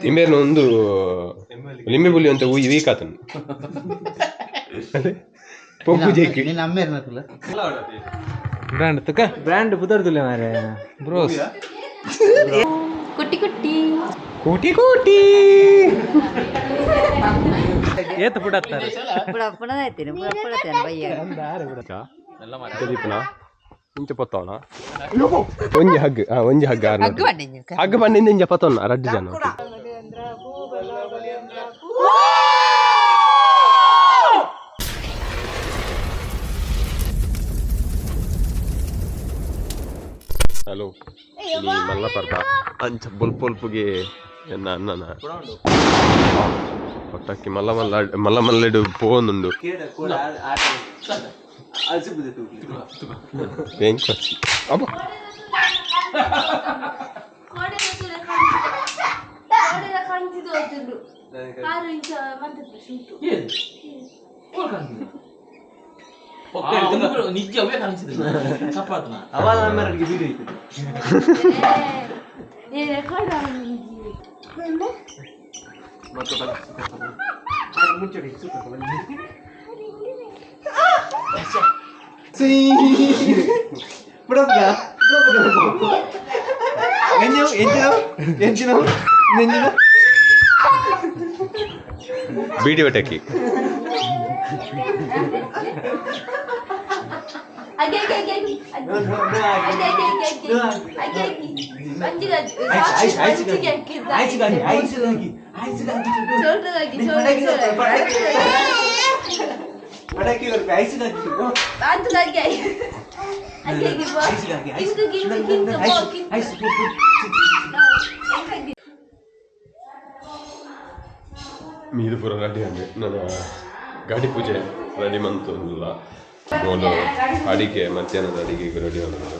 ಇಂಬೇರ್ನ ಒಂದು ಲಿಂಬೆ ಪುಲಿ ಅಂತ ವೀಕ್ ಆತನು ಪೊಪ್ಪು ಜೇಕ್. ನಿನ್ನ ಅಮ್ಮೇರ್ನಕುಲ. ಬ್ರ್ಯಾಂಡ್ ತುಕ. ಬ್ರ್ಯಾಂಡ್ ಪುದರ್ದುಲ್ಲೆ ಮಾರೆ. ಬ್ರೋಸ್. ಕುಟ್ಟಿ ಕುಟ್ಟಿ. ಕೋಟಿ ಕೋಟಿ. ಏತ್ ಪುಡತ್ತಾರೆ? ಪುಡ ಪುಡದಾಯ್ತೀನಿ, ಪುಡ ಪುಡತೇನೆ ಬಯ್ಯ. ಚದೀಪನ ಇಂಚ ಪತ್ತವನ ಒಂಜಿ ಹಗ್, ಆ ಒಂಜಿ ಹಗ್ ಆರ್. ಹಗ್ಗು ಪಂಡಿಂಜಿ. ಹಗ್ ಪಂಡಿಂದ ಇಂಚ ಪತ್ತವನ ರಡ್ಡು ಜನ. ಹಲೋ, ನೀ ಮಲ್ಲ ಪರ್ಬ ಅಂಚ ಬೊಲ್ಪೊಲ್ಪುಗೆ ಎನ್ನ ಅಣ್ಣನ ಪಟ್ಟಕ್ಕಿ ಮಲ್ಲ ಮಲ್ಲ ಮಲ್ಲ ಮಲ್ಲೆಡು ಪೋವೊಂದುಂಡು. ಎಂಕ್ ಅಬ್ಬ. ನಿಜ ಅವೇ ಕಾಣಿಸಿದ್ರು ಚಪಾತ್ನ. ಬೀಡಿ ಪಟಾಕಿ. ಮೀದು ಪೂರ ರೆಡಿ ಅಂದೆ ನನ್ನ ಗಾಡಿ ಪೂಜೆ ರೆಡಿ ಮಂತೊಂದುಲ್ಲ. ಬೋಲು ಅಡಿಗೆ, ಮಧ್ಯಾಹ್ನದ ಅಡಿಗೆಗೆ ರೆಡಿ ಆವೊಂದುಂಡು.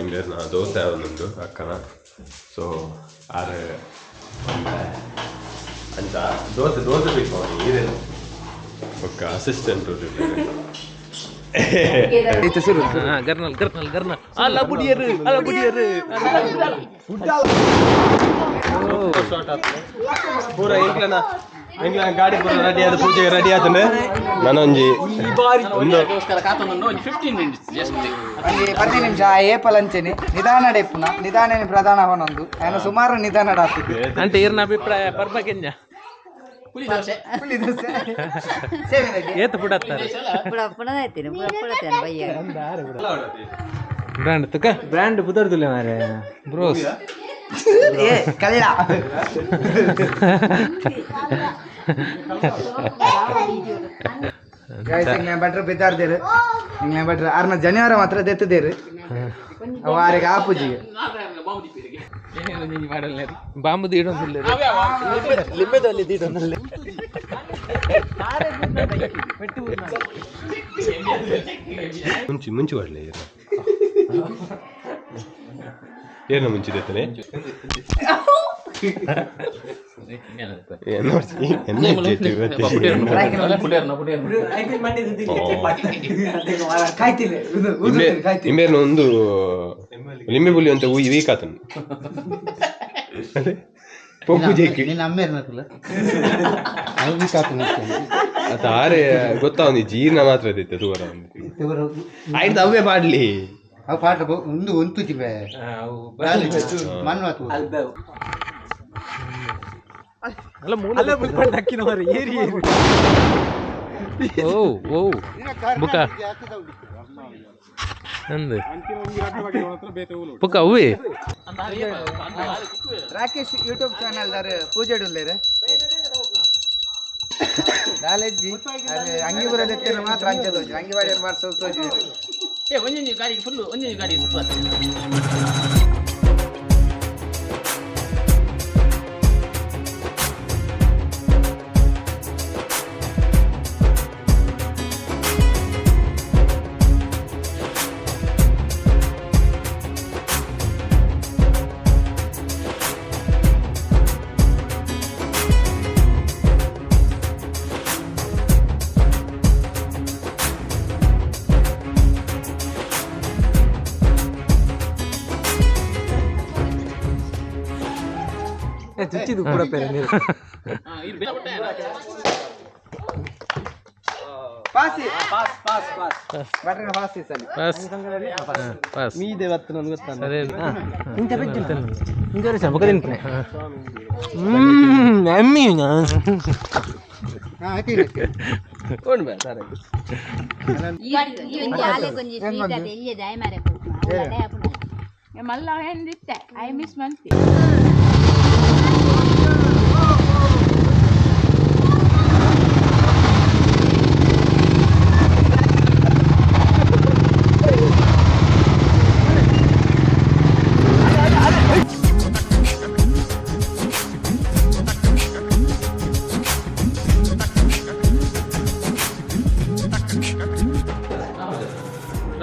ಇಂಗ್ಲೇರ್ನ ದೋಸೆ ಆವೊಂದುಂಡು ಅಕ್ಕನ. ಸೊ ಆರು ಅಂಚ ದೋಸೆ ದೋಸೆ ಬೇಕು ಈರೇನು ಬೊಕ್ಕ ಅಸಿಸ್ಟೆಂಟ್. ಗರ್ನಲ್ ಗರ್ನಲ್ ಗರ್ನಲ್ ಅಲ್ಲ ಬುಡಿಯರು, ಅಲ್ಲ ಬುಡಿಯರು. ಪೂರ ಎಂಕ್ಲನ ಎಂಕ್ಲನ ಗಾಡಿ ಪೂರ ರೆಡಿ ಆದ, ಪೂಜೆಗೆ ರೆಡಿ ಆತಂಡೆ. ನಾನೊಂಜಿ ಒಂದು ಕಾತೊಂದು ಒಂಜಿ 15 ಮಿನಿಟ್ಸ್ ಜಸ್ಟ್. ಒಂಜಿ 10 ನಿಮಿಷ ಆ ಏಪಲ್ ಅಂಚೆನೆ ನಿಧಾನ ಡೆಪ್ಪುನ ನಿಧಾನ ಪ್ರಧಾನ ಹೊನೊಂದು ఆయన ಸುಮಾರು ನಿಧಾನ ಆತಿದ್ದು. అంటే ಈರ್ನ ಅಭಿಪ್ರಾಯ ಪರ್ಬ ಕೆಂಜ? ಪುಳಿ ದೋಸೆ. ಪುಳಿ ದೋಸೆ ಸೇವಿನಗೆ. ಏತ್ ಪುಡತ್ತಾರೆ? ಪುಡ ಪುಡದಾಯ್ತೀನಿ, ಪುಡ ಪುಡತೇನೆ ಬಯ್ಯ. ಬ್ರ್ಯಾಂಡ್ ತುಕ. ಬ್ರ್ಯಾಂಡ್ ಪುದರ್ದುಲ್ಲೆ ಮಾರೆ. ಬ್ರೋಸ್. ಏ ಕಳ್ಳ. ಗೈಸ್, ಇಂಗ್ಲೆ ಭಟ್ರು ಬಿದ್ದಾರ್ದೇರು, ಇಂಗ್ಲೆ ಭಟ್ರು ಅರ್ನ ಜನಿವಾರ ಮಾತ್ರ ದೆತ್ತದೇರು ಅವ ಆರಿಗೆ ಆಪುಜಿಗೆ. ಬಾಂಬು ದೀಡೊಂದುಲ್ಲೆರ್. ಲಿಂಬೆದಲ್ಲಿ ದೀಡೊಂದುಲ್ಲೆ. ಮುಂಚಿ ಮುಂಚಿ ಮಾಡಲಿ. ಏನ ಏನ ಮುಂಚಿ ದೇತನೆ ಏನು ಎನ್ನ ಕಾಯ್ತಿಲ್ಲ ಕಾಯ್ತಿಲ್ಲ. ಇಂಬೇರ್ನ ಒಂದು ಲಿಂಬೆ ಪುಲಿ ಅಂತ ವೀಕ್ ಆತನು ಪೊಪ್ಪು ಜೇಕ್. ನಿನ್ನ ಅಮ್ಮೇರ್ನಕುಲ. ಅತ ಆರೆ ಗೊತ್ತಾವೊಂದು ಜೀರ್ಣ ಮಾತ್ರ ದಿತ್ತೆ ತೂವರ ಒಂದು ಆಯ್ತು ಅವೇ ಪಾಡ್ಲಿ. ಅವು ಪಾಠ ಒಂದು ಒಂತುಜಿ ಬೇ ಮಣ್ಣು. ಅಲ್ಲ ಮೂಲ. ಅಲ್ಲ ಪಟ್ಟಕ್ಕಿನ ಮಾರೆ ಏರಿ ಏರಿ. ಓ ಓ ಬುಕ ನಂದು ಬುಕ ಅವೇ. ರಾಕೇಶ್ ಯೂಟ್ಯೂಬ್ ಚಾನಲ್ ದಾರ್ ಪೂಜೆ ಉಲ್ಲೇರು ದಾಲೆಜ್ಜಿ ಅರೆ ಅಂಗಿಪುರ ದೆತ್ತಿನ ಮಾತ್ರ ಅಂಚೆ ತೋಜಿ ಅಂಗಿವಾಡಿ ಮಾತ್ರ ತೋಜಿ. ಏ ಒಂಜೊಂಜಿ ಗಾಡಿಗೆ ಫುಲ್ ಒಂಜೊಂಜಿ ಗಾಡಿ ಸುತ್ತ. ಚುಚ್ಚಿದು ಕೂಡ ಪೇರೆ ನೀರು. ಪಾಸ್ pass pass ಬಟ್ರನ pass ಸರಿ. ಪಾಸ್ ಪಾಸ್ ಮೀದೆ ಬತ್ತು ನನ್ಗೆ ಗೊತ್ತಲ್ಲ. ಸರಿ. ಇಂಥ ಬೆಜ್ಜು ಇಂಥ ಬೊಕ ತಿನ್ಪುನೆ ಎಮ್ಮಿ. ಮಲ್ಲ ಹೆಂದಿತ್ತೆ I miss ಮಂತಿ.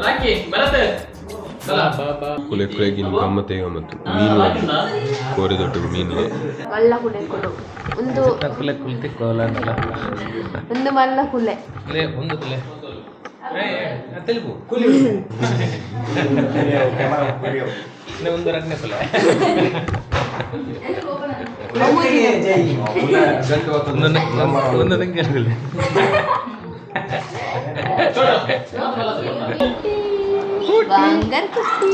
ರಾಕಿ ಬರತ್ತೆ. ಕುಲೆ ಕುಲೆಗಿನ ಗಮ್ಮತ್ತೆ ಗಮ್ಮತ್ತು. ಮೀನು ಕೋರೆ ದೊಡ್ಡ ಮೀನು. ಮಲ್ಲ ಕುಲೆ ಕೊಡು ಒಂದು. ಕುಲೆ ಕುಲ್ತಿ ಕೋಲನಲ್ಲ. ಒಂದು ಮಲ್ಲ ಕುಲೆ. ಲೇ ಒಂದು ಕುಲೆ ತೆಲುಗು ಒಂದು ರಡ್ನೆ ಕುಲೆ. ಒಂದು ನಂಗೆ ಕುಲೆ. ಬಂಗಾರ ಕುಟ್ಟಿ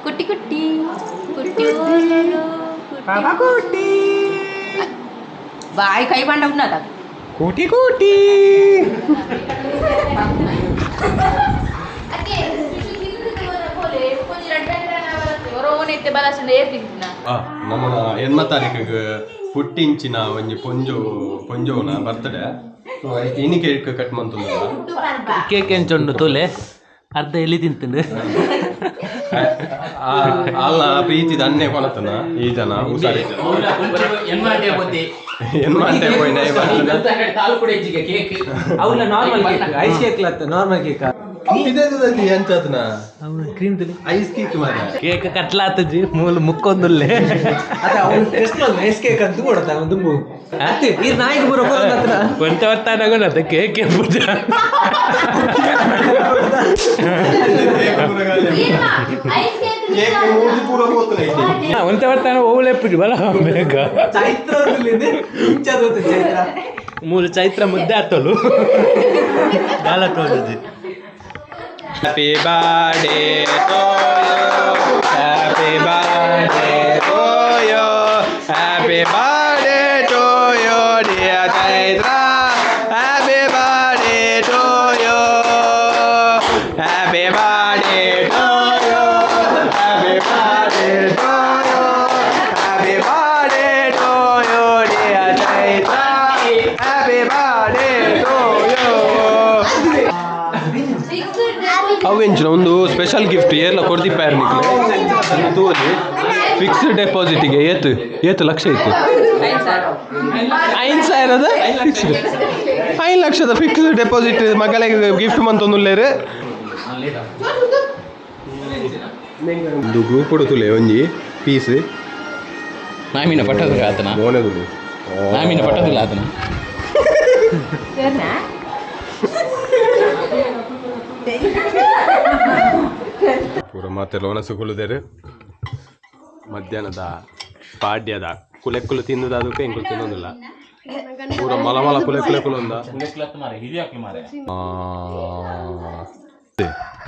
ಕುಟ್ಟಿ ಕುಟ್ಟಿ ಕುಟ್ಟಿ ಕುಟ್ಟಿ. ಬಾಯಿ ಕೈ ಬಂಡ ಉನ್ನದ. ಕೋಟಿ ಕೋಟಿ. ನಮ್ಮ ಎಣ್ಮ ತಾರೀಕಿಗೆ ಪುಟ್ಟಿಂಚಿನ ಒಂಜಿ ಪೊಂಜೋ ಪೊಂಜೋನ ಬರ್ತಡೆ. ಸೊ ಐಕ್ ಇನಿ ಕೇಕ್ ಕಟ್ ಮಂತುಂದಲ್ಲ. ಕೇಕ್ ಎಂಚೊಂಡು ತೋಲೆ ಅರ್ಧ ಎಲ್ಲಿ ತಿಂತಂಡು. ಅಲ್ಲ ಪ್ರೀತಿದ ಅನ್ನೆ ಕೊನತನ ಈ ಜನ ಹುಷಾರಿ. ಎನ್ಮಾಂಟೆ ಪೋಯಿನ. ಕೇಕ್ ಅವಲ್ಲ ನಾರ್ಮಲ್ ಕೇಕ್, ಐಸ್ ಕೇಕ್ ಲತ್ತ ನಾರ್ಮಲ್ ಕೇಕ್. ಎಂಚಾತನ ಕ್ರೀಮ್ ತುಲಿ ಐಸ್ ಕೇಕ್ ಮಾರ. ಕೇಕ್ ಕಟ್ಲಾತಜಿ ಮೂಲ ಮುಕ್ಕೊಂದುಲ್ಲೆ. ಅದ ಅವ್ನು ಟೆಸ್ಟ್ ಮಾಡಿ ಐಸ್ ಕೇಕ್ ಅಂತ ಕೊಡತ್ತ ಅವನು ದುಂಬು ಅತ್ತೆ ಈ ನಾಯಿಗೆ ಬರೋ ಹತ್ರ. ಒಂತ ಹೊತ್ತಾನಾಗೋಣ ಕೇಕ್ ಪೂಜೆ. ಕೇಕ್ ಮೂರ್ತಿ ಪೂರ ಪೋತನ ಐತೆ. ಒಂತ ಹೊತ್ತಾನ ಓವಳೆ ಪೂಜೆ ಬಲ ಬೇಗ. ಚೈತ್ರ ಇಂಚದ ಚೈತ್ರ. ಮೂಲ ಚೈತ್ರ ಮುದ್ದೆ ಆತೋಲು ದಾಲ ತೋಜಿ. Happy birthday to you. Happy birthday to you. Happy birthday to you, dear Chaitra. Happy birthday to you. Happy birthday to you. Happy birthday to you. Happy birthday to you, dear Chaitra. Happy birthday to you. ಅವೆಂಚಿನ ಒಂದು special gift ಏರ್ಲ ಕೊಡ್ದಿಪ್ಪಾರು ನಿಕ್ಲೆ ಒಂದು ತೋಲಿ. Fixed ಡೆಪಾಸಿಟ್ಗೆ ಏತು ಏತು ಲಕ್ಷ ಇತ್ತು? 5,000ದ fixed, 5 ಲಕ್ಷದ fixed deposit ಮಗಳಿಗೆ gift ಮಂತೊಂದುಲ್ಲೇರು. ಒಂದು group ಕೊಡುತ್ತಲೆ ಒಂಜಿ piece. ನಾಮಿನ ಪಟ್ಟದಿಲ್ಲ ಆತನ. ಮೋನೆದುಲು. ನಾಮಿನ ಪಟ್ಟದಿಲ್ಲ ಆತನ. ಪೂರ ಮಾತೆಲ್ಲ ಒಣಸುಕೊಳ್ಳುದೇರು. ಮಧ್ಯಾಹ್ನದ ಪಾಡ್ಯದ ಕುಲೆಕ್ಕುಲು ತಿನ್ನದ ಅದಕ್ಕೆ ಎಂಕುಲು ತಿನ್ನೋದಿಲ್ಲ. ಪೂರ ಮಲ ಮಲ ಕುಲೆ ಕುಲೆಕ್ಕುಲು ಒಂದ.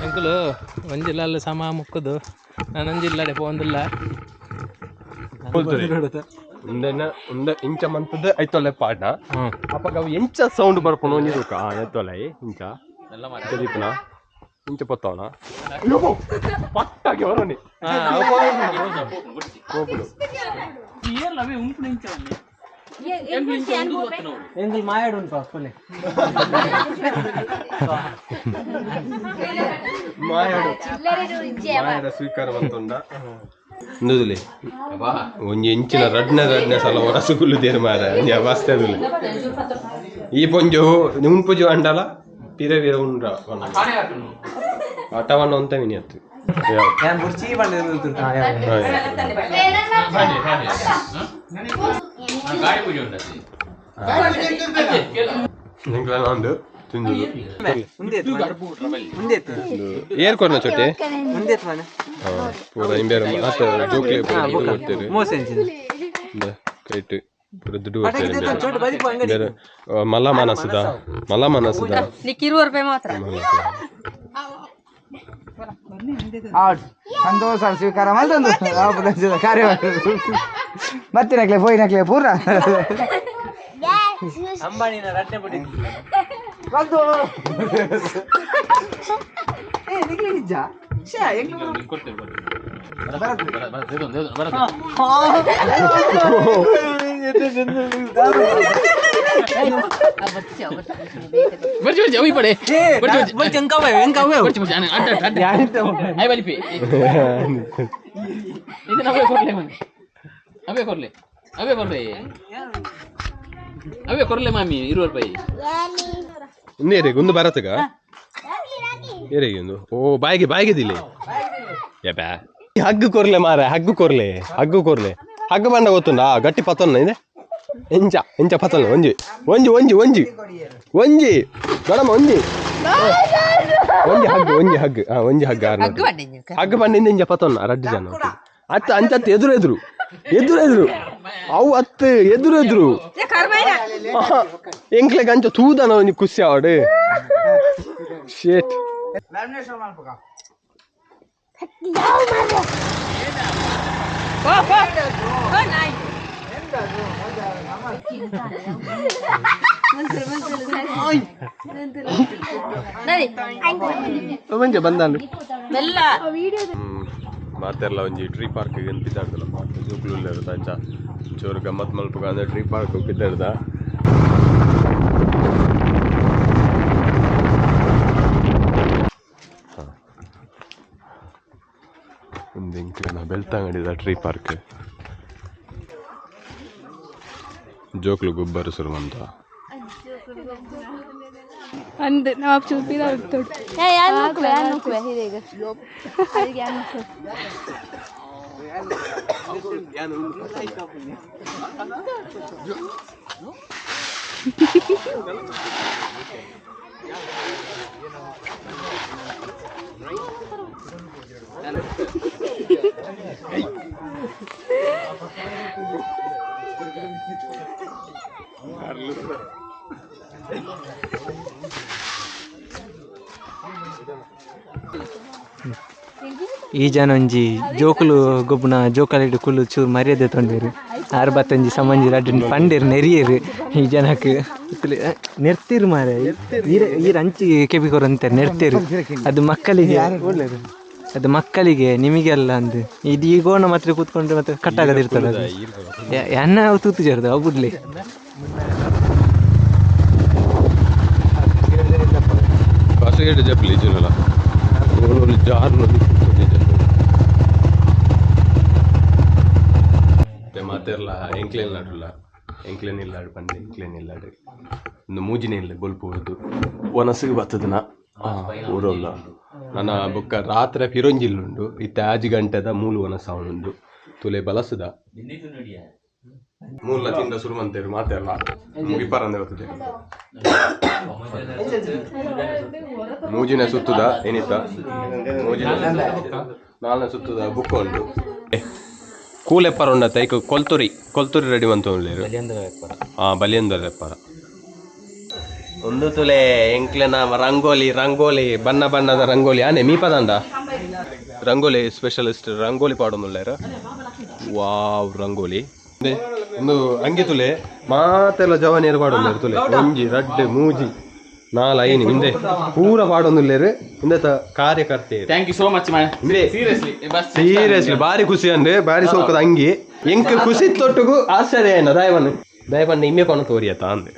ಎಂಕುಲು ಒಂಜಿಲ್ಲ ಸಮ ಮುಕ್ಕುದು ನಾನೊಂಜಿಲ್ಲಡೆ ಪೋಂದಿಲ್ಲ. ಉಂದೆನ ಉಂದ ಇಂಚ ಮಂತದ ಐತೊಲೆ ಪಾಡ. ಅಪ್ಪಗ ಅವು ಎಂಚ ಸೌಂಡ್ ಬರ್ಪುಂಡು ಒಂಜಿ ತೂಕ. ಎತ್ತೊಲೆ ಇಂಚ ದೀಪನ ಇಂಚ ಪತ್ತವನ ಪಟ್ಟಾಗಿ ಹೊರನಿ ಕೋಪುಡು. ಎಂಕುಲು ಮಾಯಾಡು ಉಂಟು ಪುಲೆ. ಮಾಯಾಡು ಮಾಯಾಡ ಸ್ವೀಕಾರ ಮಂತುಂಡ ಇಂದುದುಲೆ. ಒಂಜಿ ಇಂಚಿನ ರಡ್ನ ರಡ್ನ ಸಲ ಒರಸುಗುಲ್ಲು ದೇರು ಮಾರ ಒಂಜಿ ಅವಸ್ಥೆ ಅದುಲೆ. ಈ ಪೊಂಜು ಉಂಪುಜು ಅಂಡಲ ಪಿರ ಪಿರ ಉಂಡ್ರ ಆಟವನ್ನ ಅಂತ ಮಿನಿಯತ್ತು. ಯಾನ್ ಬುರ್ಚಿ ಬಂಡೆ. ಗಾಡಿ ಪೂಜೆ ಉಂಟು. ನಿಂಗ್ಲ ತಿಂದುದು. ಮುಂದೆತ್ತು. ಏರ್ ಕೊರ್ನ ಚೊಟ್ಟೆ. ಮುಂದೆತ್ತು ಮನೆ. ಪೂರ ಇಂಬೇರ ಮಾತ ಜೋಕ್ಲೆ ಕೊಡ್ತೀರಿ. ಮೋಸ ಎಂಚಿನ. ಕೈಟ್ ದುಡ್ಡು ಮಲ್ಲ ಮನಸ್ಸುದ ಮಲ್ಲ ಮನಸ್ಸುದ ನಿಕ್ 20 ರೂಪಾಯಿ ಮಾತ್ರ. ಸಂತೋಷ ಸ್ವೀಕಾರ ಮಲ್ತೊಂದು ಕಾರ್ಯ ಮತ್ತೆ ನಕ್ಲೆ ಪೋಯಿ ನಕ್ಲೆ ಪೂರ ಅಂಬಾನಿನ ರಡ್ಡೆ ಪಡಿ ಬಂದು ಏ ನಿಕ್ಲೆ ನಿಜ ಶ್ಯಾ ಎಂಗ್ಲು ಬರ್ಜಿ ಬರ್ಜಿ ಅವಿ ಪಡೆ ಬರ್ಜಿ ಬರ್ಜಿ ಬರ್ಜಿ ಎಂಕಾವೆ ಎಂಕಾವೆ ಬರ್ಜಿ ಬರ್ಜಿ ಅಡ್ಡ ಅಡ್ಡ I ಬಲಿಪಿ ಇದನ್ನ ಅವೇ ಕೊರ್ಲೆ ಮನೆ ಅವೇ ಕೊರ್ಲೆ ಅವೇ ಕೊರ್ಲೆ ಅವೇ ಕೊರ್ಲೆ ಮಾಮಿ 20 ರೂಪಾಯಿ ಇನ್ನೇರಿ ಒಂದು ಬರತ್ತಗ ಏರಿಗೆ ಒಂದು ಓ ಬಾಯಿಗೆ ಬಾಯಿಗೆ ದಿಲ್ಲಿ ಯಬ್ಬಾ ಹಗ್ಗು ಕೊರ್ಲೆ ಮಾರ ಹಗ್ಗು ಕೊರ್ಲೆ ಹಗ್ಗು ಕೊರ್ಲೆ ಹಗ್ಗು ಬಂಡ ಗೊತ್ತುಂಡ ಗಟ್ಟಿ ಪತ್ತೊನ್ನ ಇದೆ ಎಂಚ ಎಂಚ ಪತ್ತೊನ್ನ ಒಂಜಿ ಒಂಜಿ ಒಂಜಿ ಒಂಜಿ ಒಂಜಿ ದೊಡಮ್ಮ ಒಂಜಿ ಒಂಜಿ ಹಗ್ಗು ಒಂಜಿ ಹಗ್ಗು ಹಾ ಒಂಜಿ ಹಗ್ಗು ಆರು ಹಗ್ಗು ಬಂಡಿಂದ ಇಂಜ ಪತ್ತೊನ್ನ ರಡ್ಡು ಜನ ಅತ್ತ ಅಂಚತ್ತು ಎದುರು ಎದುರು ಎದುರು ಎದುರು ಅವು ಅತ್ತು ಎದುರು ಎದುರು ಎಂಕ್ಲೆಗ್ ಅಂಚ ತೂದನ ಒಂಜಿ ಖುಷಿ ಆವಡು ಶೇಟ್ ಒಂಜಿ ಬಂದಾನು ಮೆಲ್ಲ ಮಾತೆರ್ಲ ಒಂಜಿ ಟ್ರೀ ಪಾರ್ಕ್ ಪಿದಾಡ್ದಲ್ಲ ಜೋಕುಲು ಉಲ್ಲೆರ್ ಅಂಚ ಚೋರು ಗಮ್ಮತ್ ಮಲ್ಪುಗ ಅಂದ್ರೆ ಟ್ರೀ ಪಾರ್ಕ್ ಪಿದಾಡ್ದ ಒಂದು ಎಂಕ್ಲೆನ ಬೆಳ್ತಂಗಡಿದ ಟ್ರೀ ಪಾರ್ಕ್ ಜೋಕ್ಲು ಗೊಬ್ಬರ ಸುರುವಂತ ಅಂದ್ ನಾವು ಚೂಪಿದ ಈ ಜನ ಒಂಜಿ ಜೋಕುಲು ಗೊಬ್ಬುನ ಜೋಕಾಲಿಡು ಕುಲ್ಲು ಚೂರು ಮರ್ಯಾದೆ ತೊಂಡೇರು ಆರು ಬತ್ತೊಂಜಿ ಸಮಂಜಿ ರಡ್ಡು ಪಂಡೇರು ನೆರಿಯೇರು ಈ ಜನಕ್ಕೆ ನೆರ್ತಿರು ಮಾರೆ ಈರ ಅಂಚಿ ಕೆಬಿ ಕೊರಂತಾರೆ ನೆರ್ತಿರು ಅದು ಮಕ್ಕಳಿಗೆ ಒಳ್ಳೇದು ಅದು ಮಕ್ಕಳಿಗೆ ನಿಮಗೆಲ್ಲ ಅಂದು ಇದು ಈ ಗೋಣ ಮಾತ್ರ ಕೂತ್ಕೊಂಡ್ರೆ ಮತ್ತೆ ಕಟ್ಟಾಗದಿರ್ತದೆ ಅದು ಎನ್ನ ತೂತು ಸೇರ್ದು ಅವು ಬಿಡ್ಲಿ ಬಸ್ಗೇಟ್ ಜಪ್ಲಿ ಜುನಲ ಜಾರ್ನು ಮಾತೆರ್ಲ ಎಂಕ್ಲೇನ್ ನಾಡುಲ್ಲ ಎಂಕ್ಲೇನ್ ಇಲ್ಲಾಡು ಪಂಡೆ ಎಂಕ್ಲೇನ್ ಇಲ್ಲಾಡು ಒಂದು ಮೂಜಿನೇ ಇಲ್ಲ ಬೊಲ್ಪು ಹೊಡೆದು ಒನಸಿಗೆ ಬತ್ತದನ ಊರಲ್ಲ ನನ್ನ ಬೊಕ್ಕ ರಾತ್ರಿ ಫಿರೊಂಜಿಲ್ಲುಂಡು ಇತ್ತೆ ಆಜಿ ಗಂಟೆದ ಮೂಲು ಒನಸ ಉಂಡು ತುಲೆ ಬಲಸದ ಮೂಲ ತಿಂದ ಸುರುಮಂತೇರು ಮಾತೆಲ್ಲ ಮುಗಿಪಾರಂದೆ ಬರ್ತದೆ ಮೂಜಿನ ಸುತ್ತದ ಏನಿತ್ತ ಮೂಜಿನ ನಾಲ್ನ ಸುತ್ತದ ಬುಕ್ ಉಂಡು ಕೂಲೆಪ್ಪಾರ ಉಂಡ ತೈಕ ಕೊಲ್ತುರಿ ಕೊಲ್ತುರಿ ರೆಡಿ ಮಂತ ಉಳ್ಳೇರು ಹಾ ಬಲಿಯಂದರ ಎಪ್ಪಾರ ಒಂದು ತುಲೆ ಎಂಕ್ಲೆನ ರಂಗೋಲಿ ರಂಗೋಲಿ ಬಣ್ಣ ಬಣ್ಣದ ರಂಗೋಲಿ ಆನೆ ಮೀಪದಂಡ ರಂಗೋಲಿ ಸ್ಪೆಷಲಿಸ್ಟ್ ರಂಗೋಲಿ ಪಾಡೊಂದುಳ್ಳೇರು ವಾವ್ ರಂಗೋಲಿ ಒಂದು ಅಂಗಿ ತುಲೆ ಮಾತೆಲ್ಲ ಜವಾನಿಯರು ಪಾಡೊಂದುಲ್ಲೇರು ತುಲೆ ಒಂಜಿ ರಡ್ಡು ಮೂಜಿ ನಾಲ್ ಐನು ಹಿಂದೆ ಪೂರ ಪಾಡೊಂದುಲ್ಲೇರು ಹಿಂದೆ ಕಾರ್ಯಕರ್ತೆ thank you so much man seriously bus seriously ಬಾರಿ ಖುಷಿ ಅಂದ್ರೆ ಬಾರಿ ಸೋಕದ ಅಂಗಿ ಎಂಕ್ ಖುಷಿ ತೊಟ್ಟುಗು ಆಶ್ಚರ್ಯ ಏನ ದಯವನ್ನು ದಯವನ್ನು ಇಮ್ಮೆ ಕೊನ ತೋರಿಯತ ಅಂದೆ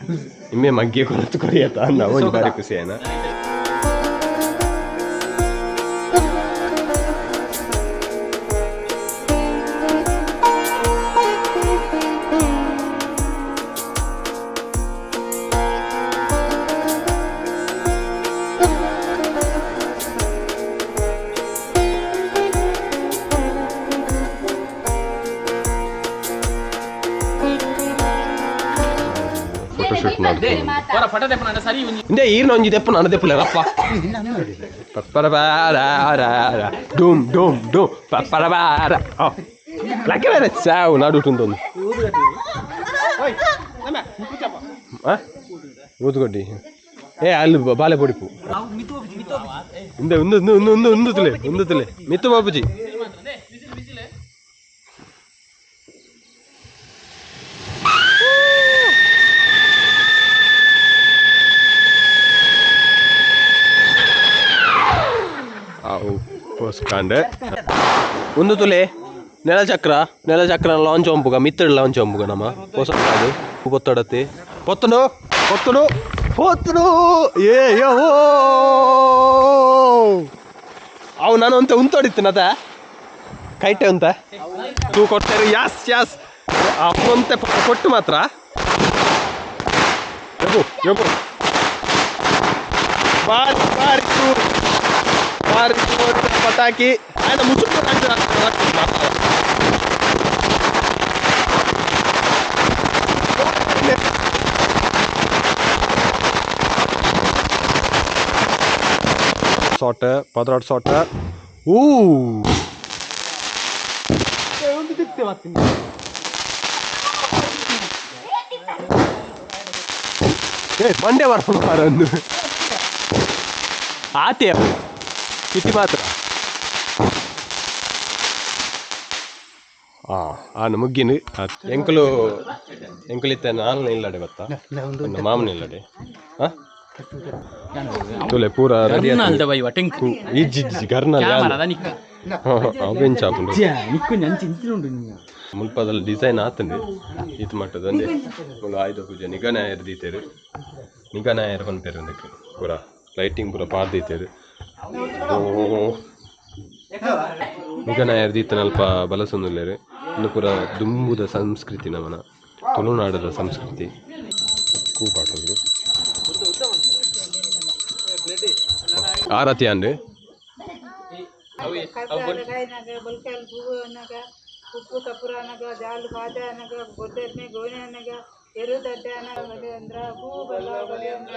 ಇಮ್ಮೆ ಮಗ್ಗಿ ಕೊನ ಕೊರಿಯತ ಅಂದ ಒಂಜಿ ಬಾರಿ ಖುಷಿ ಏನ ಫೋಟೋಶೂಟ್ ಮಾಡ್ತೀವಿ ಹೊರ ಫಟ ದೆಪ್ಪನ ಸರಿ ಒಂಜಿ ಇಂದೇ ಈರ್ನ ಒಂಜಿ ದೆಪ್ಪು ನನ್ನ ದೆಪ್ಪುಲೆ ರಪ್ಪ ಪಪ್ಪರ ಬಾರ ಡೂಮ್ ಡೂಮ್ ಡೂಮ್ ಪಪ್ಪರ ಬಾರ ಲಕ್ಕೆ ಬೇರೆ ಚಾವು ನಡುಟುಂದೊಂದು ಊದುಕೊಡ್ಡಿ ಏ ಅಲ್ಲಿ ಬಾಲೆ ಪೊಡಿಪು ಇಂದ ಉಂದು ಉಂದು ಉಂದು ಉಂದು ಉಂದು ತುಲೆ ಉಂದು ತುಲೆ ಮಿತ್ತು ಬಾಪುಜಿ ಅವು ಪೋಸ್ಕಾಂಡೆ ಒಂದು ತುಲೆ ನೆಲಚಕ್ರ ನೆಲಚಕ್ರ ಲಾಂಚ್ ಒಂಪುಗ ಮಿತ್ತಡ್ ಲಾಂಚ್ ಒಂಪುಗ ನಮ್ಮ ಹೊಸ ಅದು ಪೊತ್ತಡತ್ತೆ ಪೊತ್ತನು ಪೊತ್ತನು ಪೊತ್ತನು ಏ ಯೋ ಅವು ನಾನು ಅಂತ ಉಂತೋಡಿತ್ತು ಕೈಟೆ ಅಂತ ತೂ ಕೊಡ್ತಾರೆ ಯಾಸ್ ಯಾಸ್ ಅಪ್ಪಂತೆ ಕೊಟ್ಟು ಮಾತ್ರ ಯಬು ಯಬು ಬಾರಿ ಬಾರಿ ತೂ ಬಾರಿ ಪಟಾಕಿ ಆಯ್ತಾ ಮುಚ್ಚು. ಸಾಟ ಪದ್ರಾಡ್ ಸಾಟ ಊ ಏ ಮಂಡೆ ಬರ್ಪುಂಡು ಮಾರ ಒಂದು ಆತೆ ಅವು ಕಿಟಿ ಮಾತ್ರ ಆ ಆನು ಮುಗ್ಗಿನ ಎಂಕುಲು ಎಂಕುಲು ಇತ್ತೆ ನಾಲ್ನ ಇಲ್ಲಡೆ ಗೊತ್ತಾ ಮಾಮನ ಇಲ್ಲಡೆ ಹಾ ತುಲೆ ಪೂರ ರೆಡಿ ಗರ್ನಾಲ್ದ ಬೈವ ಟೆಂಕು ಇಜ್ಜಿ ಇಜ್ಜಿ ಗರ್ನಲ್ ಕ್ಯಾಮರಾದ ನಿಕ್ಕ ಅವೆಂಚ ಆಪುಂಡು ನಿಕ್ಕು ನಂಚಿ ಇಂಚಿನುಂಡು ನೀ ಮುಲ್ಪದಲ್ಲಿ ಡಿಸೈನ್ ಆತಂಡು ಈತ್ ಮಟ್ಟದ ಒಂದೇ ಮುಲು ಆಯುಧ ಪೂಜೆ ನಿಗನಾಯರ್ ದೀತೆರು ನಿಗನಾಯರ್ ಪನ್ಪೆರ್ ಉಂದಕ್ಕೆ ಪೂರ ಲೈಟಿಂಗ್ ಪೂರ ಪಾರ್ ದೀತೆರು ನಿಗನಾಯರ್ ದೀತನ ಅಲ್ಪ ಬಲಸೊಂದುಲ್ಲೆರ್ ಉಂದು ಪೂರ ದುಂಬುದ ಸಂಸ್ಕೃತಿ ನಮನ ತುಳುನಾಡದ ಸಂಸ್ಕೃತಿ ಕೂಪಾಟುಂಡು ಆರತಿ ಅಂಡ್ ಉಪ್ಪು ಕಪೂರ ಅನಗ ಜಾಲು ಬಾಜ ಅನಗ ಬೊಡ್ಡೆರ್ನೆ ಗೋನೆ ಅನಗ ಎರು ದಡ್ಡ ಅನಗ ಬಲಿ ಅಂದ್ರ ಹೂ ಬಲ ಬಲಿ ಅಂದ್ರ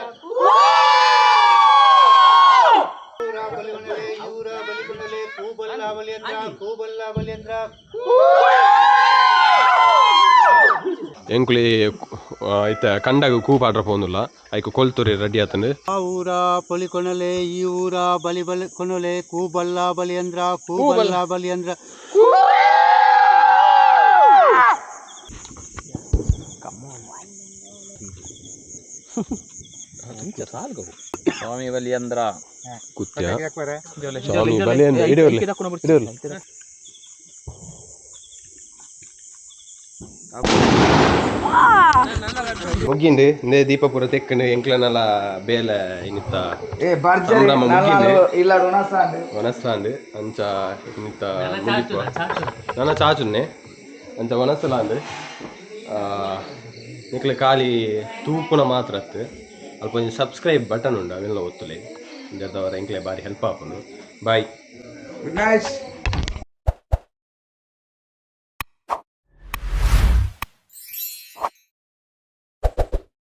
ಎಂಕುಲಿ ಇತ್ತೆ ಕಂಡಗ ಕೂಪಾಡ್ರ ಪೋಂದುಲ್ಲ ಐಕ್ ಕೊಲ್ತುರಿ ರೆಡಿ ಆತಂಡು ಆ ಊರ ಪೊಲಿಕೊನಲೆ ಈ ಊರ ಬಲಿ ಬಲಿ ಕೊನೊಲೆ ಕೂಬಲ್ಲ ಬಲಿ ಅಂದ್ರ ಕೂಬಲ್ಲ ಬಲಿ ಅಂದ್ರ ಸ್ವಾಮಿ ಬಲಿಯಂದ್ರ ಕುತ್ಯ ಸ್ವಾಮಿ ಬಲಿ ಅಂದ್ರ ಇಡೋರ್ಲಿ ಇಡೋರ್ಲಿ ಮುಗಿಂಡು ಇಂದೇ ದೀಪಪುರ ತೆಕ್ಕಂಡು ಎಂಕ್ಲನಲ ಬೇಲೆ ಇನ್ನಿತ್ತ ಏ ಬರ್ಜರಿ ಸಂಭ್ರಮ ಮುಗಿಂಡು ಇಲ್ಲ ಋಣಸಾಂಡ್ ವನಸ್ಲಾಂಡ್ ಅಂಚ ಇನ್ನಿತ್ತ ಮುಗಿಪುವ ನನ್ನ ಚಾಚುನ್ನೆ ಅಂಚ ವನಸಲಾಂಡ್ ನಿಕ್ಲೆ ಖಾಲಿ ತೂಪುನ ಮಾತ್ರ ಅತ್ತು ಅಲ್ಪ ಒಂಜಿ ಸಬ್ಸ್ಕ್ರೈಬ್ ಬಟನ್ ಉಂಡು ಅವೆಲ್ಲ ಒತ್ತುಲೆ ಇಂದೆರ್ದವರ ಎಂಕ್ಲೆ ಬಾರಿ ಹೆಲ್ಪ್ ಆಪುಂಡು ಬಾಯ್ ಗುಡ್ ನೈಟ್.